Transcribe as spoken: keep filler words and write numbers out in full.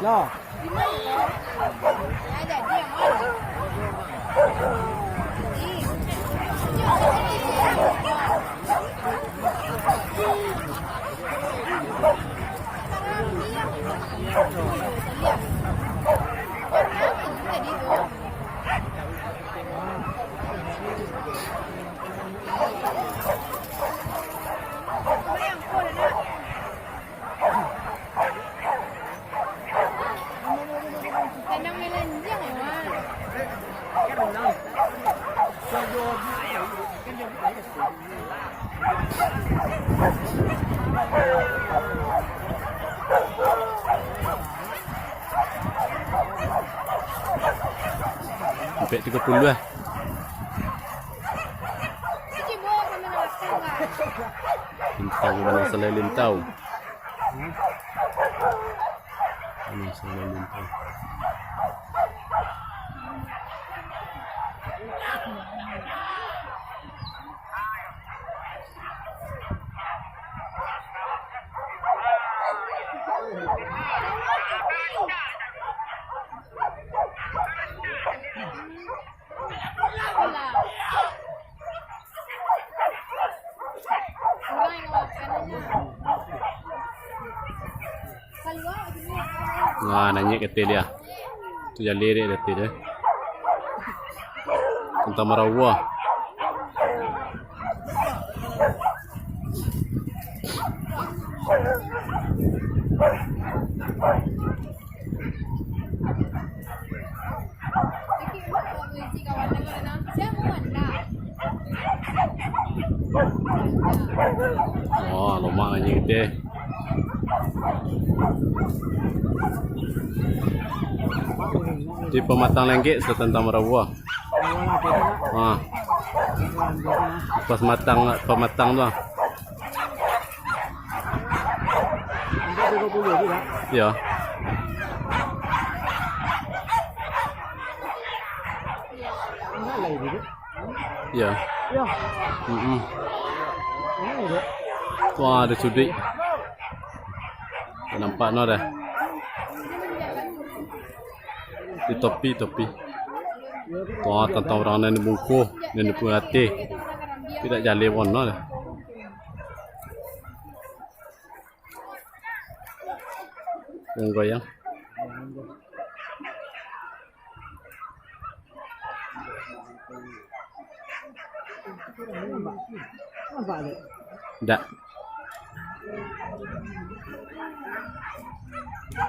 Lah. Sampai tiga puluh lah. Lintau, mana salai lintau. Mana salai lintau. Nah, nanyik katil dia. Tu jaleh dek katil dia. Tantang marawa. Oh, lomak nyo teh. Di pamatang lenggek satantang marawa. Ah. Pas matang, pamatang tu ah. Yo. Yo. Mm-mm. Wah, ado suduik. Nampak no dah. Di topi, topi. Wah, tantang urang nan di bungkuh, nan di punggatih. Tidak jaleh pun no dah. Goyang. Ndak.